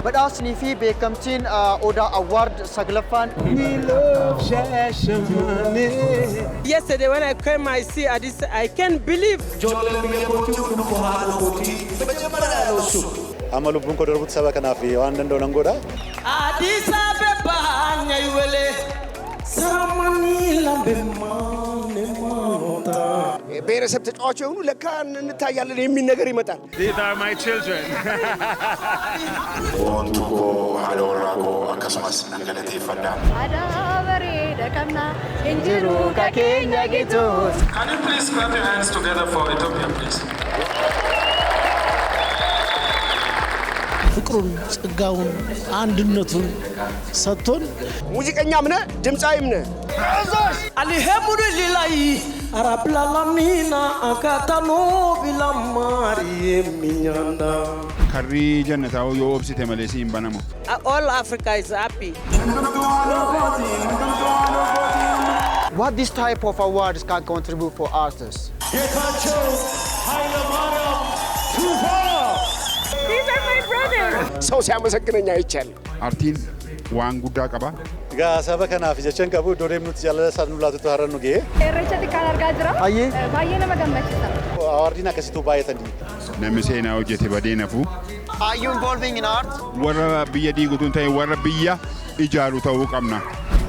Badhaasnii fi beekamtiin Odaa Award saglaffaan Yesterday when I came, I see Addis, I can't believe. Amma lubbuun koo darbutti saba kanaaf waan danda'u nan godha. Addis Ababa nyaiwele, samani lambe mane manota. ብሔረሰብ ተጫዋች የሆኑ ለካ እንታያለን የሚል ነገር ይመጣል። These are my children. Boontuu koo, haadha warraa koo akkasumas nan galateeffadha. Aadaa bareeda qabna injiru ka keenya gitu. Can you please clap your hands together for Ethiopia, please? ፍቅሩን፣ ጸጋውን፣ አንድነቱን ሰጥቶን ሙዚቀኛም ነህ ድምፃዊም ነህ። Alhamdulillahi, Rabbil alamina, akatano bilamari minyanda. Karri jannataa yoo obsite malee si hin banamu. All Africa is happy. What this type of awards can contribute for artists? These are my brothers. ሰው ሲያመሰግነኝ አይቻለሁ። Aartiin waan guddaa qaba. Egaa saba kanaaf jecha hin qabu, iddoo deemnutti jaalala isaan nu laatutu har'a nu ga'e. Irreecha xiqqaan argaa jira. Hayyee. Baay'ee nama gammachiisa. Awardiin akkasitu baay'atanii. Namni seenaa hojjete badee nafu. Are you involving in art? Warra biyya diigutu hin ta'in warra biyya ijaaru ta'uu qabna.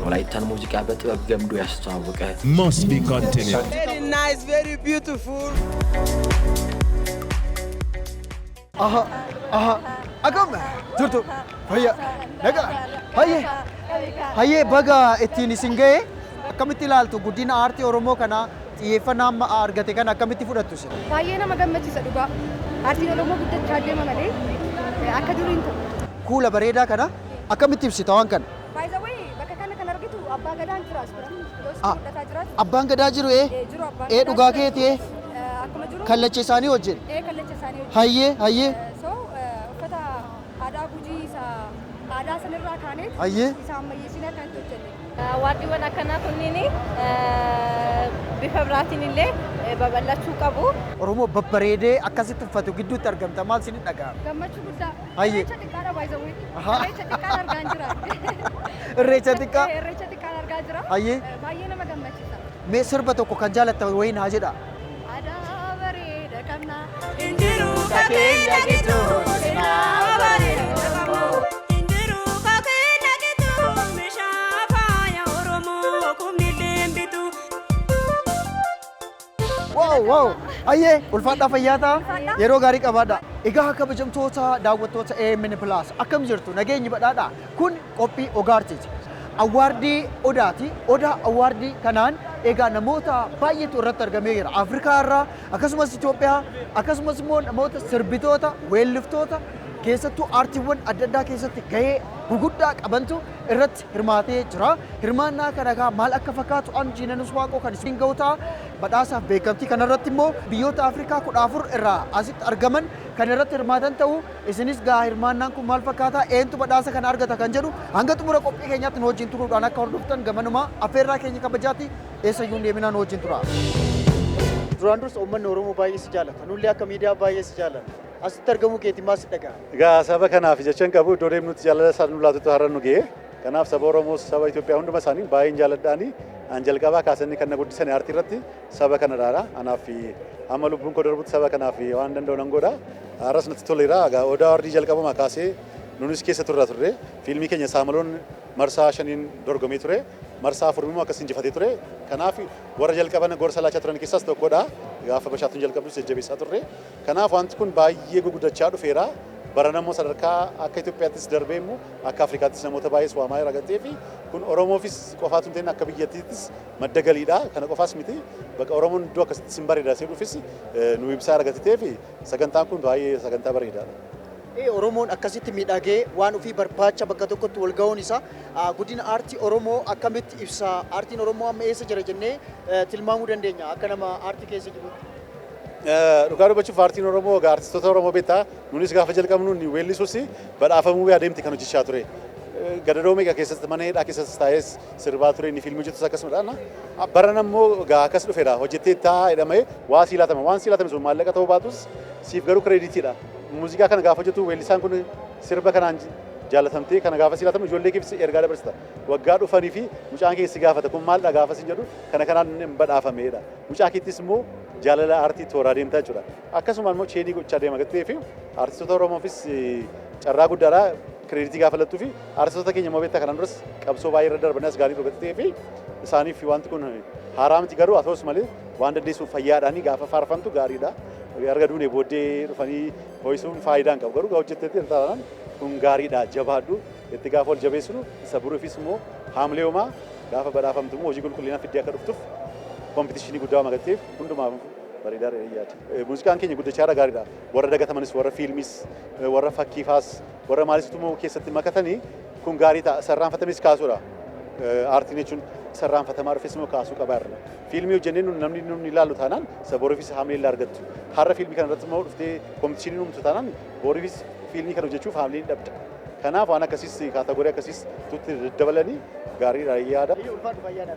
ወላይታን ሙዚቃ በጥበብ ገምዶ ያስተዋወቀ must be continued. Very nice, very beautiful. Aha, aha, akkam jirtu? Fayya, nagaa, hayyee, hayyee, baga ittiin isin ga'e. Akkamitti ilaaltu guddina aartii Oromoo kana? Xiyyeeffannaa amma argate kana akkamitti fudhattu isin? Baay'ee nama gammachiisa dhugaa. Aartiin Oromoo guddachaa deema malee akka durii hin ta'u. Kuula bareedaa kana akkamitti ibsita waan kana? By the way, bakka kana kan argitu abbaa gadaan jira as bira. Yoo Ah. si mul'ataa jiraatu. Abbaan gadaa jiru ee? Eh, jiru abbaan Ee gadaa dhugaa jira. keeti ee? Akkuma jiru. Kallacha isaanii wajjin. Ee, kallacha isaanii wajjin. Hayyee, hayyee. So uffata aadaa Gujii isa aadaa sanirraa kaaneet isa ammayyeessinee kan itti hojjenne. Awardiiwwan akkanaa kunniin bifa biraatiin illee babal'achuu qabu. Oromoo babbareedee akkasitti uffatu gidduutti argamta, maal isin dhaga'ama? Gammachuu guddaa. Hayyee. Irreecha xiqqaadha by the way. Ahaa. Irreecha xiqqaan argaa jira. Irreecha xiqqaa? Irreecha xiqqaan argaa jira. Hayyee. Baay'ee nama gammachiisa. Mee sirba tokko kan jaallattan wayii naa jedha. Aadaa bareeda qabna. Injiru ka keenya gitu seenaa bareeda qabu. Injiru ka keenya gitu meeshaa faaya Oromoo kumni deembitu. Wow! Hayyee, ulfaadhaa, fayyaa ta'a. Yeroo gaarii qabaadha. Egaa kabajamtoota daawwattoota AMN Plus, akkam jirtu? Nageenyi badhaadha. Kun qophii Ogaartiiti. Awardii Odaati. Odaa Awardii kanaan egaa namoota baay'eetu irratti argamee jira. Afrikaa irraa, akkasumas Itoophiyaa, akkasumas immoo namoota sirbitoota, weelliftoota, keessattuu aartiiwwan adda addaa keessatti gahee guguddaa qabantu irratti hirmaatee jira. Hirmaannaa kana egaa maal akka fakkaatu an Jiinanus Waaqoo kan isin ga'u ta'a. Badhaasaaf beekamtii kanarratti immoo biyyoota Afrikaa 14 irraa asitti argaman kan irratti hirmaatan ta'u, isinis gaa hirmaannaan kun maal fakkaata, eentu badhaasa kana argata kan jedhu hanga xumura qophii keenyaatti nu wajjin turuudhaan akka hordoftan gamanuma affeerraa keenya kabajaatti. Eessayyuu hin deeminaa, nu wajjin tura. Duraan dursa uummanni Oromoo baay'ee si jaallata. Nullee akka miidiyaa baay'ee si jaallata. Asitti argamuu keetiin maal si dhaga'ama? Egaa saba kanaaf jecha hin qabu, iddoo deemnutti jaalala isaan nu laatutu har'a nu ga'e. Kanaaf saba Oromoos saba Itoophiyaa hunduma isaanii baay'een jaalladhaani. An jalqabaa kaasanii kan na guddisan aartii irratti saba kanadha. Anaaf amma lubbuun koo darbutti saba kanaaf waan danda'u nan godha. Har'as natti toleera. Egaa Odaa Awardii jalqabuma kaasee nunis keessa turra turre. Fiilmii keenya Saamaloon marsaa shaniin dorgomee ture. Marsaa afur immoo akkas injifatee ture. Kanaaf warra jalqaban gorsa laachaa turan keessaas tokkodha. Gaafa Bashaatuun jalqabdus jajjabeessaa turre. Kanaaf wanti kun baay'ee guguddachaa dhufeera. Bara immoo sadarkaa akka Itoophiyaattis darbee immoo akka Afrikaattis namoota baay'ees waamaa jira gatee fi kun Oromoofis qofaatu hin ta'in akka biyyattiittis madda galiidha. Kana qofaas miti, bakka Oromoon iddoo akkasittis hin bareeda seeduufis nu ibsaa argatee fi sagantaan kun baay'ee sagantaa bareedaadha. Oromoon akkasitti miidhagee waan ofii barbaacha bakka tokkotti wal ga'uun isaa guddina aartii Oromoo akkamitti ibsa? Aartiin Oromoo amma eessa jira jennee tilmaamuu dandeenya akka nama aartii keessa jirutti? Dhugaa dubbachuuf, aartiin Oromoo egaa artistoota Oromoo beektaa, nunis gaafa jalqabnu ni weellisuus badhaafamuu adeemti kan hojjechaa ture. Gadadoo meeqa keessatti, mana hidhaa keessatti taa'ees sirbaa ture, inni fiilmii hojjetus akkasumadha. Baran ammoo egaa akkas dhufeera, hojjettee taa'aa jedhamee waa sii laatama. Waan sii laatame sun maallaqa ta'uu baatus siif garuu creditiidha. Muuziqaa kana gaafa hojjetu, weellisaan kun sirba kanaan jaalatamtee kana gaafa sii laatamu, ijoollee keef ergaa dabarsita. Waggaa dhufanii fi mucaan kee si gaafata, kun maaldha gaafa sin jedhu, kana kanaan hin badhaafameedha. Mucaa keettis immoo jaalala aartii tooraa deemtaa jechuudha. Akkasuma immoo chain gochaa deema gattee fi artistoota Oromoofis carraa guddaadha. Credit gaafa lattuu fi artistoota keenya immoo beektaa, kanaan duras qabsoo baay'ee irra darbanii as gaarii dhugattee fi isaaniif wanti kun haaraa miti, garuu haa ta'us malee waan dandeessuuf fayyaadhaanii gaafa faarfamtu gaariidha. Erga duunee booddee dhufanii ho'isuun faayidaa hin qabu, garuu hojjetteetti taanaan kun gaariidha, jabaadhu itti gaafa ol jabeessinu isa boruufis immoo haamlee homaa gaafa badhaafamtu immoo hojii qulqullinaa fiddee akka dhuftuuf competition guddaa waan agarteef hundumaaf bareedaa yaada. Muuziqaan keenya guddachaa irra gaariidha. Warra dagatamanis, warra fiilmis, warra fakkiifaas, warra maalisitu immoo keessatti makatanii kun gaarii ta'a. Sarraanfatamis kaasuudha. Aartiin jechuun sarraanfatamaa dhufes immoo kaasuu qaba irra. Fiilmii hojjennee namni namni ilaalu taanaan isa boruufis haamlee illee argattu. Har'a fiilmii kana irratti immoo dhuftee competition uumtu taanaan boruufis fiilmii kana hojjechuuf haamlee ni dhabda. Kanaaf waan akkasiis, category akkasiis tutti dabalanii gaariidha yaada.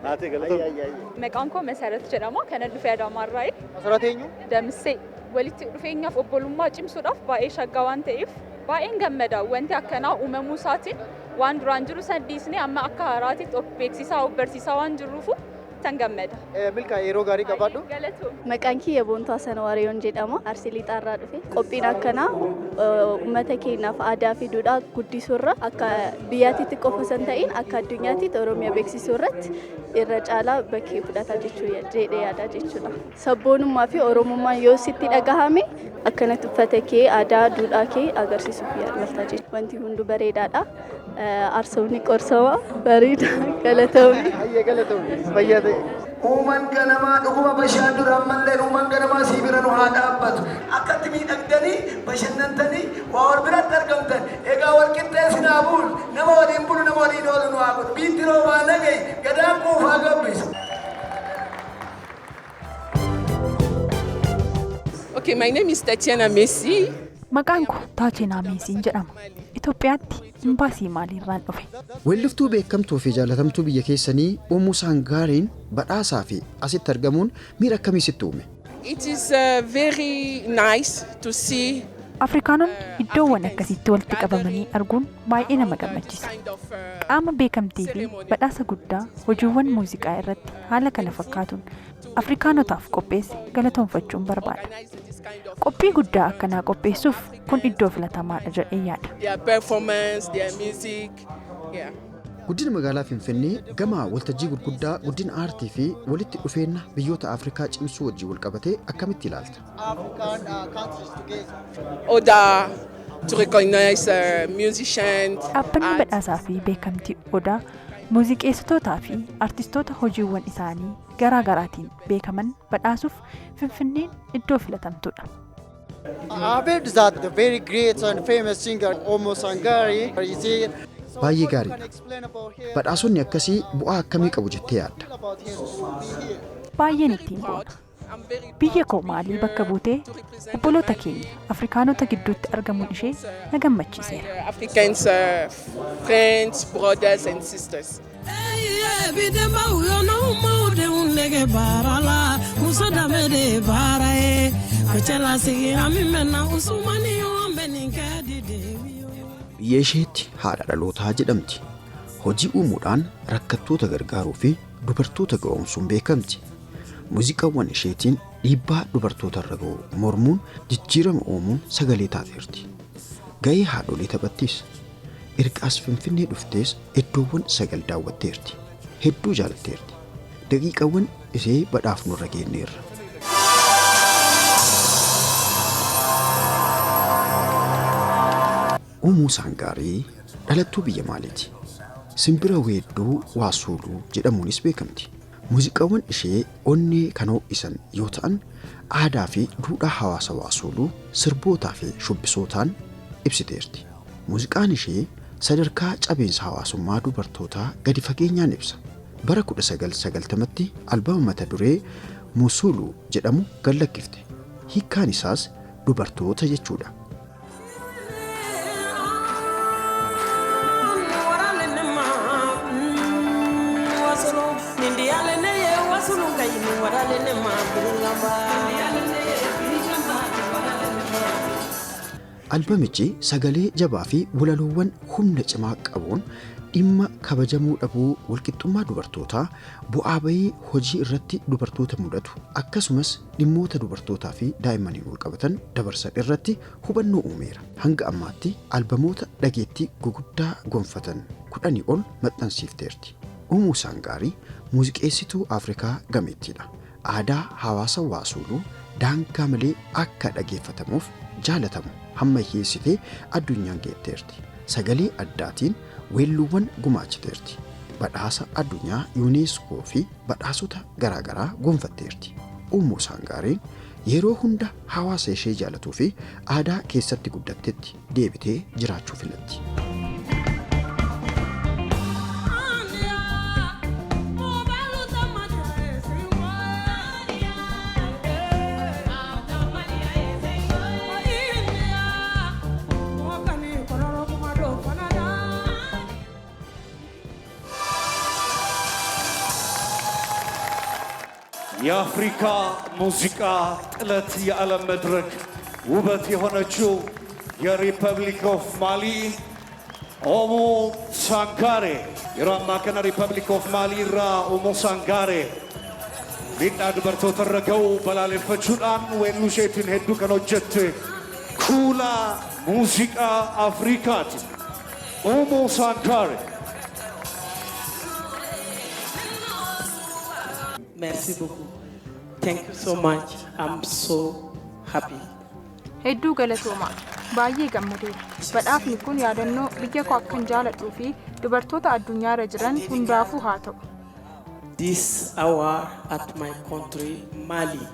Naatee, galatoon. Maqaan koo Masarat jedhama. Kanan dhufe Adaamaarraayi. Masarat eenyu? Damsee. Walitti dhufeenyaaf obbolummaa cimsuudhaaf baay'ee shaggaa waan ta'eef baay'een gammada. Wanti akkanaa uumamuu isaatiin waan duraan jiru san dhiisnee amma akka haaraatitti of beeksisaa, of barsiisaa waan jirruufu tan gammada. Milkaa, yeroo gaarii qabaadhu. Galatoom. Maqaan kiyya Boontaa Sanwaariyoon jedhama. Arsii Lixaarraa dhufe. Qophiin akkanaa uummata keenyaaf aadaa fi duudhaa guddisuu irra, akka biyyaatitti qofa osoo hin ta'in akka addunyaatti Oromiyaa beeksisuu irratti irra caalaa bakkee fudhata jechuu jedhee yaada jechuudha. Sabboonummaa fi Oromummaan yoo sitti dhagahame akkanatti uffata kee, aadaa, duudhaa kee agarsiisuuf yaalta jechuudha. Wanti hunduu bareedaadha. Arsoomni qorsama bareeda, galatoomni. Hayyee, galatoomni. Fayyaa ta'e. Uuman ganamaa dhuguma bashaan dura ammallee uuman ganamaa sii bira nu haa dhaabbatu. Akkatti miidhagdanii bashannantanii waa wal biratti argamtan. Egaa wal qixxeessinaa bulu, nama waliin bulu, nama waliin oolu nu haa godhu. Biitti roobaa nagayi, gadaan quufaa gabbisu. Okay, my name is Tatiana Messi. Maqaan koo Taatinaa Meesiin jedhama. Itoophiyaatti imbaasii maaliirraan dhufe? Weelliftuu beekamtuu fi jaalatamtuu biyya keessanii Uumuu Saangaariin badhaasaa fi asitti argamuun miira akkamii sitti uume? It is very nice to see Afrikaanonni iddoowwan akkasiitti walitti qabamanii arguun baay'ee nama gammachiisa. Qaama beekamtii fi badhaasa guddaa hojiiwwan muuziqaa irratti haala kana fakkaatuun Afrikaanotaaf qopheesse galatoonfachuun barbaada. Qophii guddaa akkanaa qopheessuuf kun iddoo filatamaadha jedhee yaada. Their performance, their music. Yeah. Guddina magaalaa Finfinnee gama waltajjii gurguddaa guddina aartii fi walitti dhufeenya biyyoota Afrikaa cimsuu wajjin walqabatee akkamitti ilaalta? African countries together. Oda to recognize musicians. Dhaabbanni badhaasaa fi beekamtii Odaa muuziqeessitootaa fi artistoota hojiiwwan isaanii garaa garaatiin beekaman badhaasuuf Finfinneen iddoo filatamtuudha. I've heard that the very great and famous singer Oumou Sangare is here. Baay'ee gaariidha. Badhaasonni akkasii bu'aa akkamii qabu jettee yaadda? Baay'een ittiin boona. Biyya koo Maalii bakka buutee obboloota keenya Afrikaanota gidduutti argamuun ishee na gammachiiseera. Africans, friends, brothers and sisters. Bidenbaw yo n'anw m'aw denw nege baara la, muso danbe de ye baara ye, o cɛlasigi an min bɛ na Usumani, an bɛ nin kɛ di de. Biyya isheetti haadha dhalootaa jedhamti. Hojii uumuudhaan rakkattoota gargaaruu fi dubartoota ga'oomsuun beekamti. Muuziqaawwan isheetiin dhiibbaa dubartoota irra ga'u mormuun jijjiirama uumuun sagalee taateerti. Ga'ee haadholii taphattis. Erga as Finfinnee dhuftees iddoowwan 9 daawwatteerti. Hedduu jaalatteerti. Daqiiqaawwan ishee badhaafnu irra geenyeerra. Uumuu Saangaarii dhalattuu biyya Maaliiti? Simbira weedduu Waasuuluu jedhamuunis beekamti. Muuziqaawwan ishee onnee kan ho'isan yoo ta'an, aadaa fi duudhaa hawaasa Waasuuluu sirbootaa fi shubbisootaan ibsiteerti. Muuziqaan ishee sadarkaa cabeensa hawaasummaa dubartootaa gadi fageenyaan ibsa. Bara 1990tti albama mata duree Musuluu jedhamu gad lakkifte. Hiikkaan isaas dubartoota jechuudha. Albamichi sagalee jabaa fi walaloowwan humna cimaa qabuun dhimma kabajamuu dhabuu walqixxummaa dubartootaa, bu'aa bayii hojii irratti dubartoota mudatu, akkasumas dhimmoota dubartootaa fi daa'immaniin walqabatan dabarsan irratti hubannoo uumeera. Hanga ammaatti albamoota dhageettii guguddaa gonfatan 10 ol maxxansiifteerti. Uumuu Saangaarii muuziqeessituu Afrikaa gameettiidha. Aadaa hawaasa Waasuuluu daangaa malee akka dhageeffatamuuf jaalatamu hammayyeessitee addunyaan geetteerti. Sagalee addaatiin weelluuwwan gumaachiteerti. Badhaasa addunyaa UNESCO fi badhaasota garaagaraa gonfatteerti. Uumuu Saangaariin yeroo hunda hawaasa ishee jaalatuu fi aadaa keessatti guddattetti deebitee jiraachuu filatti. የአፍሪካ ሙዚቃ ጥለት የዓለም መድረክ ውበት የሆነችው የሪፐብሊክ ኦፍ ማሊ ኦሞ ሳንጋሬ yeroo ammaa kana Republic of Mali irraa Oumou Sangaré miidhaa dubartoota irra ga'u balaaleffachuudhaan weelluu isheetiin hedduu kan hojjette kuula muuziqaa Afrikaati. Oumou Sangaré. Merci beaucoup. Thank you so much. I'm so happy. Hedduu galatoomaa. Baay'ee gammadeera. Badhaafni kun yaadannoo biyya koo akkan jaaladhuu fi dubartoota addunyaarra jiran hundaafuu haa ta'u. This hour at my country, Mali.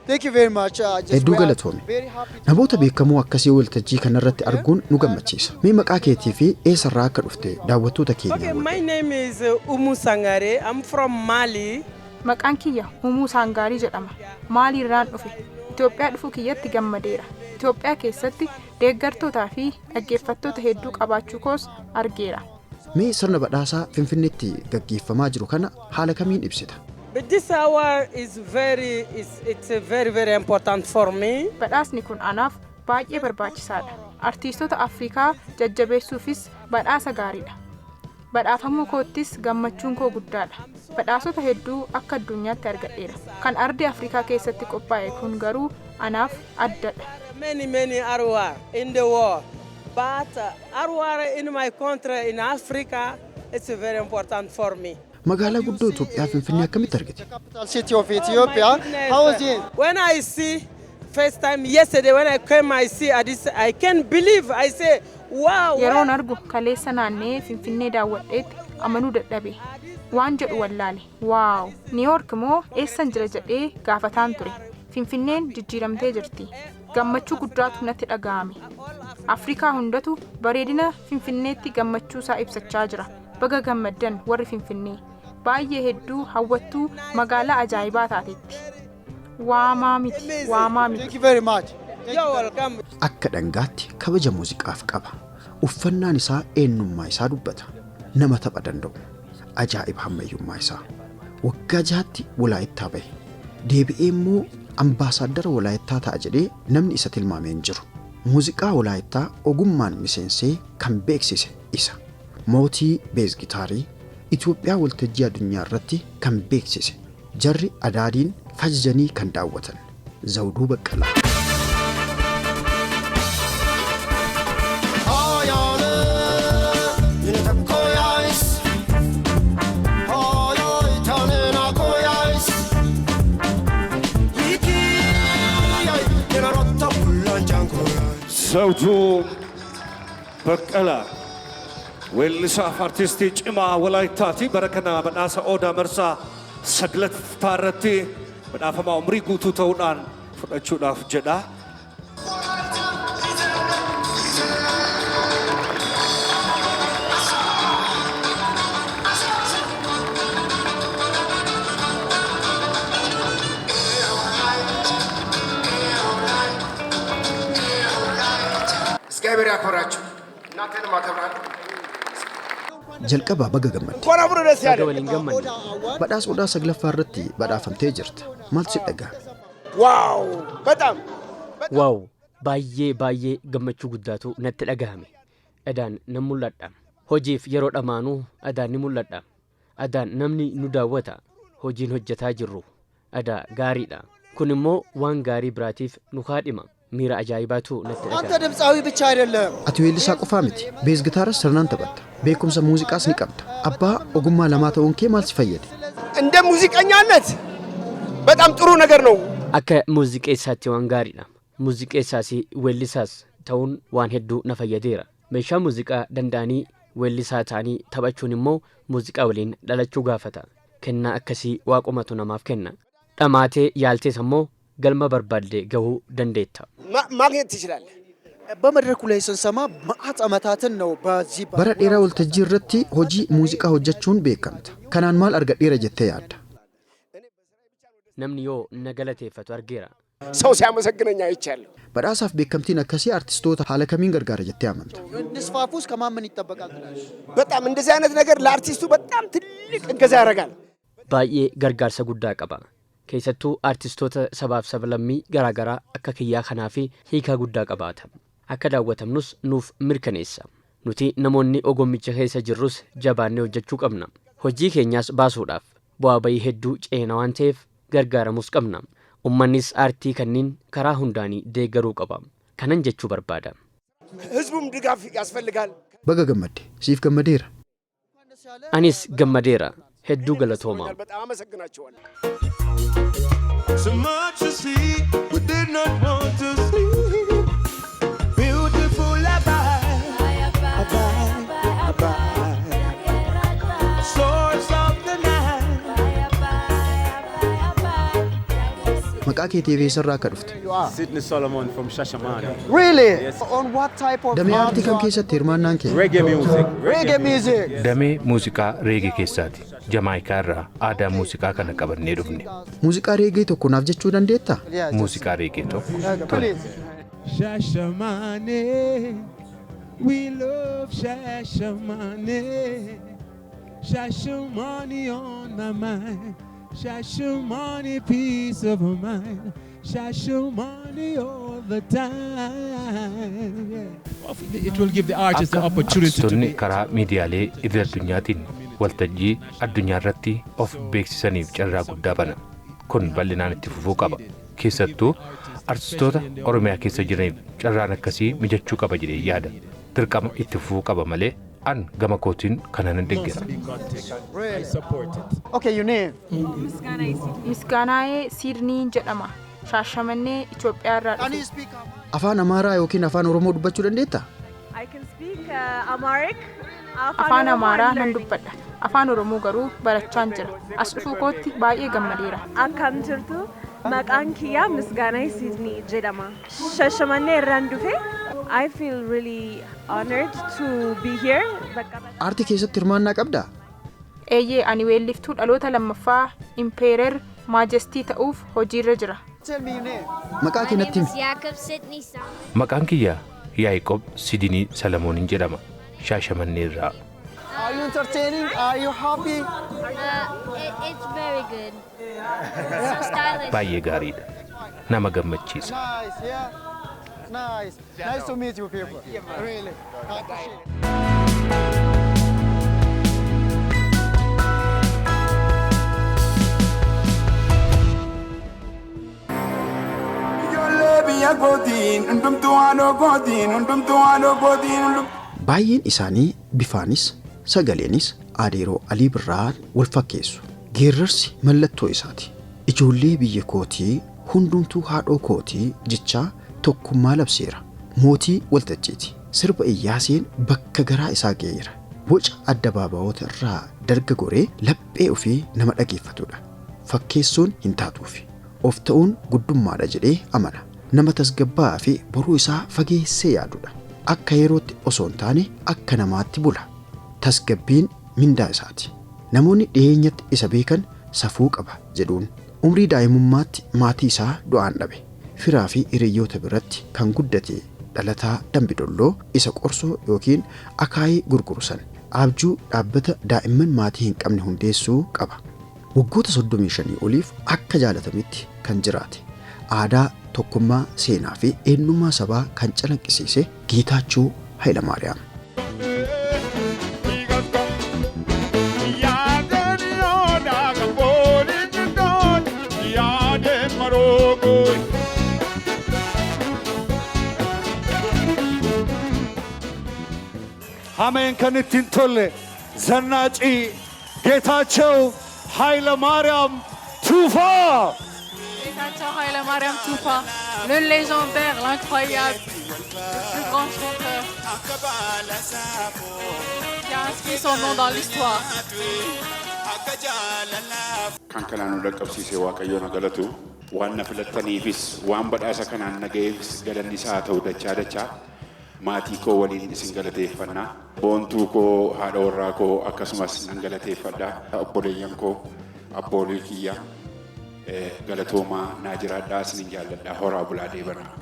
Thank you very much. Just Hedduu we are galatoomi. very happy to Namoota beekamoo akkasii waltajjii kanarratti arguun nu gammachiisa. Mee maqaa keetii fi eessarraa akka dhufte daawwattoota keenya Okay, my name is Oumou Sangare. I'm from Mali. Maqaan kiyya Uumuu Saangaarii jedhama. Maaliirraan dhufe? Itoophiyaa dhufuu kiyyatti gammadeera. Itoophiyaa keessatti deeggartootaa fi dhaggeeffattoota hedduu qabaachuu koos argeera. Mee sirna badhaasaa Finfinneetti gaggeeffamaa jiru kana haala kamiin ibsita? But this award is very, it's a very, very important for me. Badhaasni kun anaaf baay'ee barbaachisaadha. Artiistota Afrikaa jajjabeessuufis badhaasa gaariidha. Badhaafamuu koottis gammachuun koo guddaadha. Badhaasota hedduu akka addunyaatti argadheera. Kan ardii Afrikaa keessatti qophaa'e kun garuu anaaf addadha. Many, many award in the world. But award in my country, in Africa, it's very important for me. Magaalaa guddoo Itoophiyaa Finfinnee akkamitti argite? City of Ethiopia. How is it? When I see first time yesterday when I came, I see Addis, I can't believe. I say, wow. Yeroon argu kaleessa naannee Finfinnee daawwadheetti amanuu dadhabe. Waan jedhu wallaale. Wow! Niiwoork moo eessan jira jedhee gaafataan ture. Finfinneen jijjiiramtee jirti. Gammachuu guddaatu natti dhaga'ame. Afrikaa hundatu bareedina Finfinneetti gammachuu isaa ibsachaa jira. Baga gammaddan warri Finfinnee. Baay'ee hedduu hawwattuu magaalaa ajaa'ibaa taatetti. Waamaa miti, waamaa miti. Thank you very much. You're welcome. Akka dhangaatti kabaja muuziqaaf qaba. Uffannaan isaa eenyummaa isaa dubbata. Nama tapha danda'u. Ajaa'iba hammayyummaa isaa. Waggaa 6tti Walaayittaa bahe. Deebi'ee immoo ambaasaaddara Walaayittaa ta'a jedhee namni isa tilmaamee hin jiru. Muuziqaa Walaayittaa ogummaan miseensee kan beeksise isa. Mootii bass gitaarii Itoophiyaa waltajjii addunyaa irratti kan beeksise. Jarri adaadiin fajjanii kan daawwatan. Zawuduu Baqqalaa. Zawuduu Baqqalaa weellisaa fi artistii cimaa Walaayittaati. Bara kana badhaasa Odaa Marsaa 9ffaa irratti badhaafamaa umrii guutuu ta'uudhaan fudhachuudhaaf jedha. እግዚአብሔር ያክብራችሁ። እናንተንም አከብራለሁ። Jalqabaa baga gammadde. እንኳን አብሮ ደስ ያለ። Baga waliin gammanne. Badhaasa Odaa 9ffaa irratti badhaafamtee jirta. Maaltu si dhaga'ame? Wow በጣም Wow! Baay'ee baay'ee gammachuu guddaatu natti dhagahame. Adaan nan mul'adha. Hojiif yeroo dhamaanuu adaan ni mul'adha. Adaan namni nu daawwata. Hojiin hojjetaa jirru adaa gaariidha. Kun immoo waan gaarii biraatiif nu kaadhima. Miira ajaa'ibaatu natti አንተ dhagahame. ድምፃዊ ብቻ አይደለም። Ati weellisaa qofaa miti. Bass gitaaras sirnaan taphatta. Beekumsa muuziqaas ni qabda. Abbaa ogummaa lamaa ta'uun kee maal si fayyade? እንደ ሙዚቀኛነት በጣም ጥሩ ነገር ነው። Akka muuziqeessaatti waan gaariidha. Muuziqeessaas weellisaas ta'uun waan hedduu na fayyadeera. Meeshaa muuziqaa danda'anii weellisaa ta'anii taphachuun immoo muuziqaa waliin dhalachuu gaafata. Kennaa akkasii waaqumatu namaaf kenna. Dhamaatee yaaltees ammoo galma barbaadde gahuu dandeetta. ማግኘት ትችላለህ። በመድረኩ ላይ ስንሰማ መዓት ዓመታትን ነው በዚህ Bara dheeraa waltajjii irratti hojii muuziqaa hojjechuun beekamta. Kanaan maal argadheera jettee yaadda? Namni yoo na galateeffatu argeera. ሰው ሲያመሰግነኝ አይቻለሁ። Badhaasaaf beekamtiin akkasii artistoota haala kamiin gargaara jettee amanta? እንስፋፉ ውስጥ ከማን ምን ይጠበቃል ትላለህ? በጣም እንደዚህ አይነት ነገር ለአርቲስቱ በጣም ትልቅ እገዛ ያደርጋል። Baay'ee gargaarsa guddaa qaba. Keessattuu artistoota sabaaf sablammii garaagaraa akka kiyyaa kanaa fi hiikaa guddaa qabaata. Akka daawwatamnus nuuf mirkaneessa. Nuti namoonni ogummicha keessa jirrus jabaannee hojjechuu qabna. Hojii keenyaas baasuudhaaf bu'aa bayii hedduu ceena waan ta'eef gargaaramus qabna. Uummannis aartii kanneen karaa hundaanii deeggaruu qaba. Kanan jechuu barbaada. ህዝቡም ድጋፍ ያስፈልጋል። Baga gammadde. Siif gammadeera. Anis gammadeera. Hedduu galatooma. በጣም አመሰግናቸዋለሁ። So much to see, we did not want to see. Beautiful abide, abide, abide. Source of the night. Maqaa keetii fi eessarraa akka dhufte? Sidney Solomon from Shashamane. Really? Yes. On what type of Damee aartii kam keessatti hirmaannaan kee? Reggae music. Reggae music. Damee muuziqaa reegee keessaati. Jamaayikaa irraa aadaa muuziqaa kana qabannee dhufne. Muuziqaa reegee tokko naaf jechuu dandeettaa? Muuziqaa reegee tokko. Tole. Please. Shashamane, we love Shashamane. Shashamane on my mind, Shashamane peace of mind, Shashamane all the time. Yeah. It will give the artists the opportunity to Artistoonni karaa miidiyaalee idil addunyaatiin waltajjii addunyaa irratti of beeksisaniif carraa guddaa bana. Kun bal'inaan itti fufuu qaba. Keessattuu artistoota Oromiyaa keessa jiraniif carraan akkasii mijachuu qaba jedhee yaada. Dirqama itti fufuu qaba malee an gama kootiin kana nan deeggara. I support it. Okay, your name? Misgaanaa'ee Siidnii jedhama. Shaashamannee Itoophiyaa irraa dhufe. Afaan Amaaraa yookiin Afaan Oromoo dubbachuu dandeettaa? I can speak Amharic. Afaan Amaaraa nan dubbadha. Afaan Oromoo garuu barachaan jira. As dhufuu kootti baay'ee gammadeera. Akkam jirtu? Maqaan kiyyaa Misgaanaa Sidney jedhama. Shashamannee irraan dhufe. I feel really honored to be here. Bakka Aartii keessatti hirmaannaa qabdaa? Eeyyee, ani weelliftuu dhaloota lammaffaa Impeerer Maajestii ta'uuf hojiirra jira. Tell me your name. Maqaa kee natti himi. Jacob Sidney Solomon. Maqaan kiyya Yaaqoob Sidinii Salamooniin jedhama. Shaashamannee irraa. Are you entertaining? Are you happy? It's very good. So stylish. Baay'ee gaariidha. Nama gammachiisa. Nice, yeah. Nice. Nice to meet you people. Really. I appreciate it. Ijoollee biyya kootiin hundumtuu haadhoo kootiin hundumtuu haadhoo kootiin hundumtuu. Baay'een isaanii bifaanis sagaleenis adeeroo Alii Birraa wal fakkeessu. Geerrarsi mallattoo isaati. Ijoollee biyya kootii hundumtuu haadhoo kootii jechaa tokkummaa labseera. Mootii waltajjiiti. Sirba Iyyaaseen bakka garaa isaa ga'eera. Boca addabaabayoota irraa darga goree laphee ofii nama dhageeffatudha. Fakkeessuun hin taatuufi. Of ta'uun guddummaadha jedhee amana. Nama tasgabbaa'aa fi boruu isaa fageessee yaadudha. Akka yerootti osoo hin taane akka namaatti bula. Tasgabbiin mindaa isaati. Namoonni dhiyeenyatti isa beekan safuu qaba jedhuun. Umrii daa'imummaatti maatii isaa du'aan dhabe. Firaa fi hiriyoota biratti kan guddate dhalataa Dambidolloo isa qorsoo yookiin akaayii gurguru san abjuu dhaabbata daa'imman maatii hin qabne hundeessuu qaba. Waggoota 35 oliif akka jaalatametti kan jiraate aadaa, tokkummaa, seenaa fi eenyummaa sabaa kan calaqqisiise Geetaachoo Hayilamaariyaam. Hameen kan ittiin tolle Zannaacii Geetaachoo Hayilamaariyaam Tuufaa. Geetaachoo Hayilamaariyaam Tuufaa, le légendaire, l'incroyable, le plus grand chanteur qui a inscrit son nom dans l'histoire. Kan kanaan nu dhaqqabsiise Waaqayyoon haa galatu. Waan na filattaniifis waan badhaasa kanaan na ga'eefis galanni isaa haa ta'u dachaa dachaa. Maatii koo waliin isin galateeffannaa. Boontuu koo, haadha warraa koo akkasumas nan galateeffadha. Obboleeyyan koo, abboolii kiyya galatoomaa naa jiraadhaa, isinin jaalladhaa, horaa bulaa deebanaa.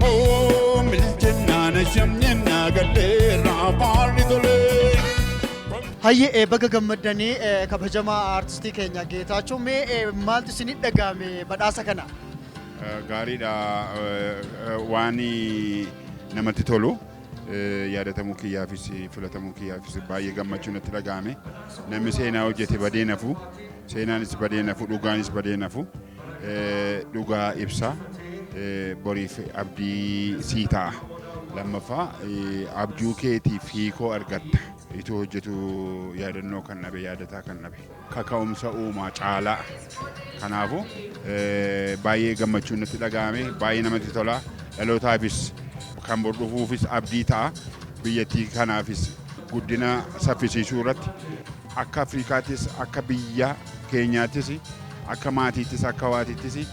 Oh, miljennaan shamnyennaa galleerraa baarri tolee. Hayyee, baga gammaddanii kabajamaa aartistii keenya Geetaachoo, mee maaltu isinitti dhaga'ame badhaasa kana? Gaariidha, waan namatti tolu, yaadatamuu kiyyaafis filatamuu kiyyaafis baay'ee gammachuu natti dhaga'ame. Namni seenaa hojjete badee nafu, seenaanis badee nafu, dhugaanis badee nafu, dhugaa ibsa, boriif abdii sii ta'a. Lammaffaa, abjuu keetiif hiikoo argatta. Itoo hojjetu yaadannoo kan dhabe, yaadataa kan dhabe, kaka'umsa uumaa caalaa. Kanaafuu baay'ee gammachuun natti dhaga'ame, baay'ee namatti tola. Dhalootaafis kan bor dhufuufis abdii ta'a. Biyyattii kanaafis guddina saffisiisuu irratti akka Afrikaattis akka biyya keenyaattis Akka maatiittis akka hawaatittis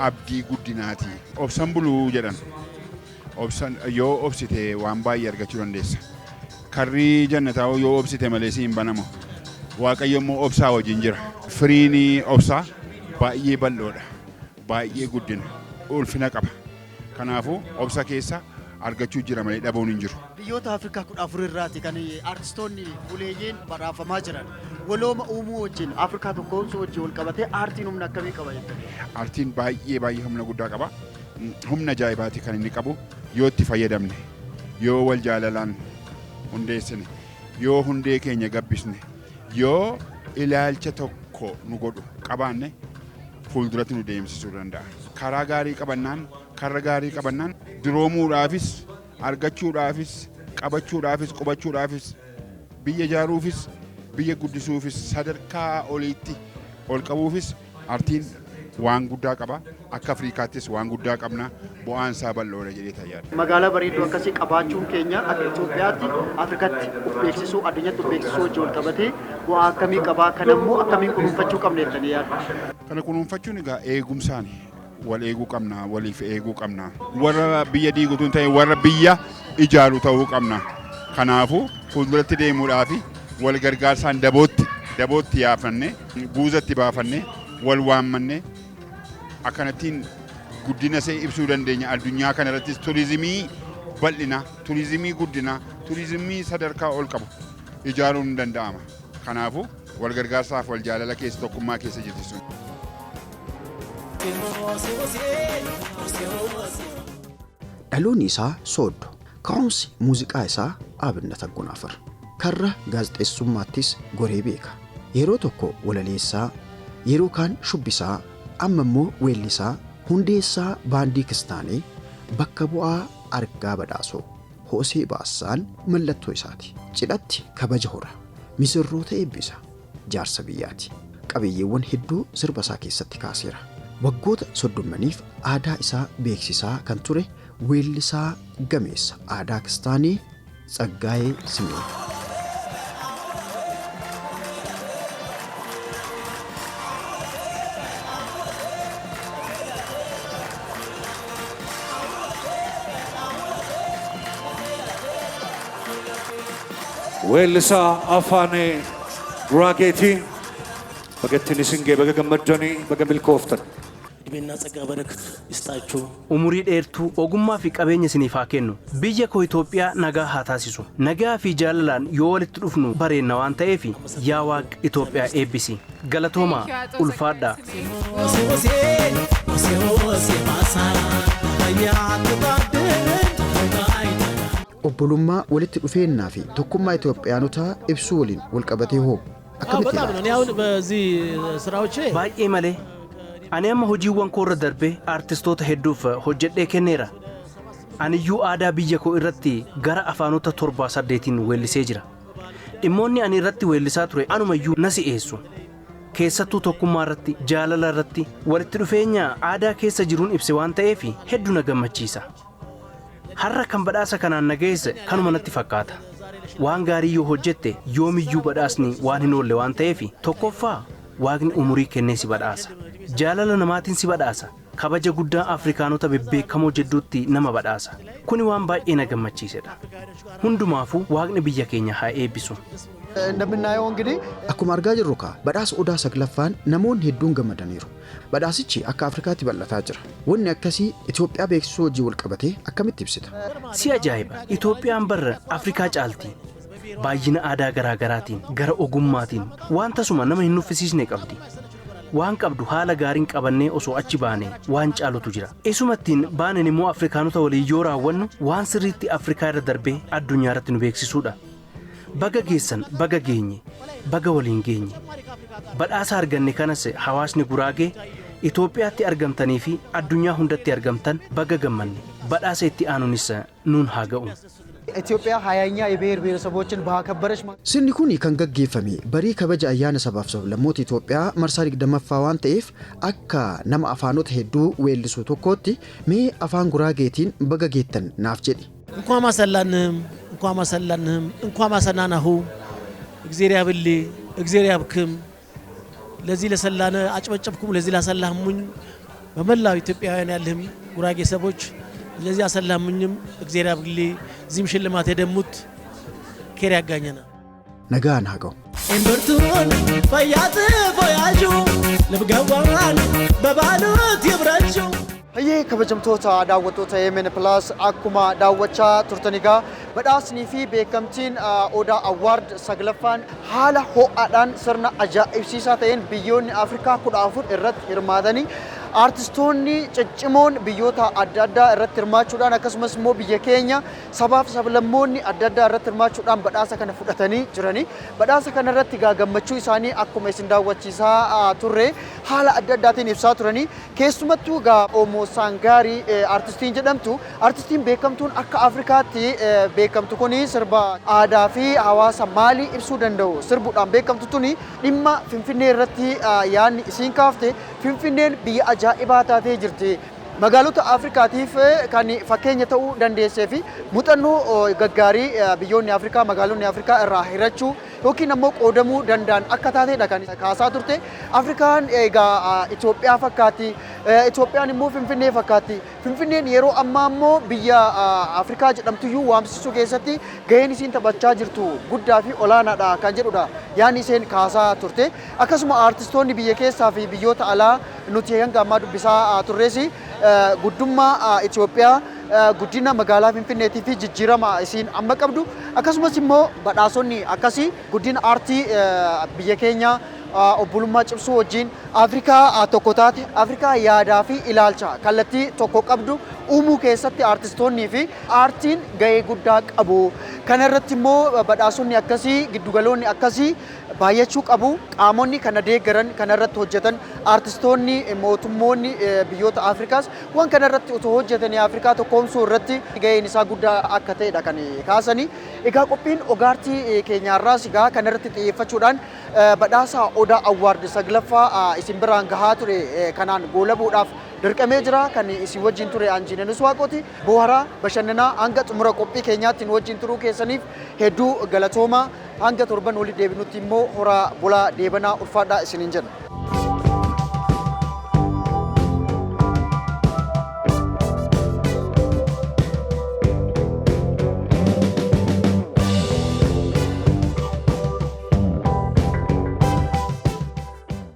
abdii guddinaati. Obsan buluu jedhan. Obsan yoo obsite waan baay'ee argachuu dandeessa. Karri jannataa yoo obsite malee si hin banamu. Waaqayyo immoo obsaa wajjin jira. Firiin obsaa baay'ee bal'oodha. Baay'ee guddina. Ulfina qaba. Kanaafuu obsa keessa argachuu jira malee dhabuun hin jiru. Biyyoota Afrikaa 14 irraati kan aartistoonni buleeyyiin badhaafamaa jiran. Walooma uumuu wajjin Afrikaa tokkoomsuu wajjin wal qabatee aartiin humna akkamii qaba jettanii? Aartiin baay'ee baay'ee humna guddaa qaba. Humna ajaa'ibaati kan inni qabu yoo itti fayyadamne, yoo wal jaalalaan hundeessine, yoo hundee keenya gabbisne, yoo ilaalcha tokko nu godhu qabaanne fuulduratti nu deemsisuu danda'a. Karaa gaarii qabannaan, karra gaarii qabannaan duroomuudhaafis, argachuudhaafis, qabachuudhaafis, qubachuudhaafis, biyya ijaaruufis, biyya guddisuufis, sadarkaa oliitti ol qabuufis aartiin waan guddaa qaba. Akka Afrikaattis waan guddaa qabna. Bu'aan isaa bal'oodha jedhee tayyaadha. Magaalaa bareedduu akkasii qabaachuun keenya akka Itoophiyaatti Afrikatti of beeksisuu, addunyatti of beeksisuu wajjin wal qabatee bu'aa akkamii qabaa? Kana immoo akkamiin kunuunfachuu qabna jettanii yaaddu? Kana kunuunfachuun egaa eegumsaan wal eeguu qabna, waliif eeguu qabna. Warra biyya diigutu hin ta'in warra biyya ijaaru ta'uu qabna. Kanaafuu fuulduratti deemuudhaaf wal gargaarsaan dabootti dabootti yaafannee guuzatti baafannee wal waammannee akkanattiin guddina ishee ibsuu dandeenya. Addunyaa kanarrattis turizimii bal'ina, turizimii guddina, turizimii sadarkaa ol qabu ijaaruun ni danda'ama. Kanaafuu wal gargaarsaaf wal jaalala keessa tokkummaa keessa jirti sun. Dhaloonni isaa Sooddo. Ka'umsi muuziqaa isaa Abinnat Agonaafar. Karra gaazexeessummaattis goree beeka. Yeroo tokko walaleessaa, yeroo kaan shubbisaa, amma immoo weellisaa, hundeessaa baandii Kistaanee, bakka bu'aa Argaa Badhaasoo. Hoosee Baassaan mallattoo isaati. Cidhatti kabaja hora. Misirroota eebbisa. Jaarsa biyyaati. Qabiyyeewwan hedduu sirba isaa keessatti kaaseera. Waggoota soddommaniif aadaa isaa beeksisaa kan ture weellisaa gameessa aadaa Kistaanee Tsaggaayee Simee. Weellisaa afaan Guraageeti. Baga ittiin isin ga'e, baga gammaddanii, baga milkooftan. እድሜና ጸጋ በረከት ይስጣችሁ። Umurii dheertuu, ogummaa fi qabeenya isiniif haa kennu. Biyya koo Itoophiyaa nagaa haa taasisu. Nagaa fi jaalalaan yoo walitti dhufnu bareenna waan ta'eef yaa Waaq Itoophiyaa eebbisi. Galatoomaa, ulfaadhaa. Obbolummaa walitti dhufeennaa fi tokkummaa Itoophiyaanotaa ibsuu waliin walqabatee hoo akkamitti በጣም ነው። ilaalta? እኔ አሁን በዚህ ስራዎቼ Baay'ee malee. Ani amma hojiiwwan koo irra darbee aartistoota hedduuf hojjedhee kenneera. Aniyyuu aadaa biyya koo irratti gara afaanota torbaa saddeetiin weellisee jira. Dhimmoonni ani irratti weellisaa ture anumayyuu na si'eessu. Keessattuu tokkummaa irratti, jaalala irratti, walitti dhufeenya aadaa keessa jiruun ibse waan ta'eef hedduu na gammachiisa. Har'a kan badhaasa kanaan na geesse kanuma natti fakkaata. Waan gaarii yoo hojjette yoomiyyuu badhaasni waan hin oolle waan ta'eef tokkoffaa Waaqni umurii kennee si badhaasa. Jaalala namaatiin si badhaasa. Kabaja guddaa Afrikaanota bebbeekamoo jidduutti nama badhaasa. Kuni waan baay'ee na gammachiisedha. Hundumaafuu Waaqni biyya keenya haa eebbisu. እንደምናየው እንግዲህ Akkuma argaa jirru kaa badhaasa Odaa saglaffaan namoonni hedduun gammadaniiru. Badhaasichi akka Afrikaatti bal'ataa jira. Wanni akkasii Itoophiyaa beeksisuu wajjin wal qabatee akkamitti ibsita? Si ajaa'iba! Itoophiyaan barra Afrikaa caalti. Baay'ina aadaa garaa garaatiin, gara ogummaatiin waan tasuma nama hin nuffisiisne qabdi. Waan qabdu haala gaariin qabannee osoo achi baane waan caalutu jira. Isumattiin baaneen immoo Afrikaanota waliin yoo raawwannu waan sirriitti Afrikaa irra darbee addunyaa irratti nu beeksisuudha. Baga geessan, baga geenye, baga waliin geenye. Badhaasa arganne kanas hawaasni Guraagee Itoophiyaatti argamtanii fi addunyaa hundatti argamtan baga gammanne. Badhaasa itti aanunis nuun haa ga'u. ኢትዮጵያ 20ኛ የብሔር ብሔረሰቦችን ባከበረች Sirni kun kan gaggeeffame barii kabaja ayyaana sabaaf sablammoota Itoophiyaa marsaa 20ffaa waan ta'eef akka nama afaanota hedduu weellisu tokkootti mee afaan Guraageetiin baga geettan naaf jedhi. እንኳን ማሰላንህም እንኳን ማሰላንህም እንኳን ማሰናናሁ እግዜር ያብሌ እግዜር ያብክም ለዚህ ለሰላነ አጭበጨብኩም ለዚህ ላሰላህሙኝ በመላው ኢትዮጵያውያን ያለህም ጉራጌ ሰቦች ለዚህ አሰላሙኝም እግዚአብሔር ያብግሊ ዚም ሽልማት የደሙት ኬር ያጋኘና Nagaan haa ga'u. እምብርቱን ፈያት ፎያጁ ልብገዋን በባሉት ይብረጁ Hayyee kabajamtoota daawwattoota AMN Plus akkuma daawwachaa turtan egaa badhaasnii fi beekamtiin Odaa Award 9ffaan haala ho'aadhaan sirna ajaa'ibsiisaa ta'een biyyoonni Afrikaa 14 irratti hirmaatanii aartistoonni ciccimoon biyyoota adda addaa irratti hirmaachuudhaan akkasumas immoo biyya keenya sabaaf sablammoonni adda addaa irratti hirmaachuudhaan badhaasa kana fudhatanii jiranii. Badhaasa kana irratti egaa gammachuu isaanii akkuma isin daawwachiisaa turre haala adda addaatiin ibsaa turanii. Keessumattuu egaa Oomoo Saangaarii aartistiin jedhamtu aartistiin beekamtuun akka Afrikaatti beekamtu kuni sirba aadaa fi hawaasa maalii ibsuu danda'u sirbuudhaan beekamtu tuni dhimma Finfinnee irratti yaadni isiin kaafte Finfinneen biyya ajaa'ibaa taatee jirti. Magaalota Afrikaatiif kan fakkeenya ta'uu dandeessee fi muuxannoo gaggaarii biyyoonni Afrikaa magaalonni Afrikaa irraa hirachuu yookiin ammoo qoodamuu danda'an akka taateedha kan kaasaa turte. Afrikaan egaa Itoophiyaa fakkaatti, Itoophiyaan immoo Finfinnee fakkaatti. Finfinneen yeroo ammaa immoo biyya Afrikaa jedhamtuyyuu waamsisuu keessatti gaheen isiin taphachaa jirtu guddaa fi olaanaadha kan jedhudha yaadni isheen kaasaa turte. Akkasuma aartistoonni biyya keessaa fi biyyoota alaa nuti hanga ammaa dubbisaa turres guddummaa Itoophiyaa guddina magaalaa Finfinneetii fi jijjiirama isiin amma qabdu akkasumas immoo badhaasonni akkasii guddina aartii biyya keenyaa obbolummaa cimsuu wajjin Afrikaa tokko taate Afrikaa yaadaa fi ilaalcha kallattii tokko qabdu uumuu keessatti aartistoonnii fi aartiin gahee guddaa qabu. Kana irratti immoo badhaasonni akkasii giddugaloonni akkasii baay'achuu qabu. Qaamonni kana deeggaran kana irratti hojjetan aartistoonni mootummoonni biyyoota Afrikaas waan kana irratti otoo hojjetanii Afrikaa tokkoomsuu irratti gaheen isaa guddaa akka ta'edha kan kaasanii. Egaa qophiin ogaartii keenyaarraas egaa kana irratti xiyyeeffachuudhaan badhaasa Odaa Award 9ffaa isin biraan gahaa ture kanaan goolabuudhaaf dirqamee jira. Kan isin wajjin ture Anjiinanus Waaqooti. Boharaa bashannanaa hanga xumura qophii keenyaatti nu wajjin turuu keessaniif hedduu galatooma. Hanga torban walitti deebinutti immoo horaa bulaa deebanaa ulfaadhaa isiniin jenna.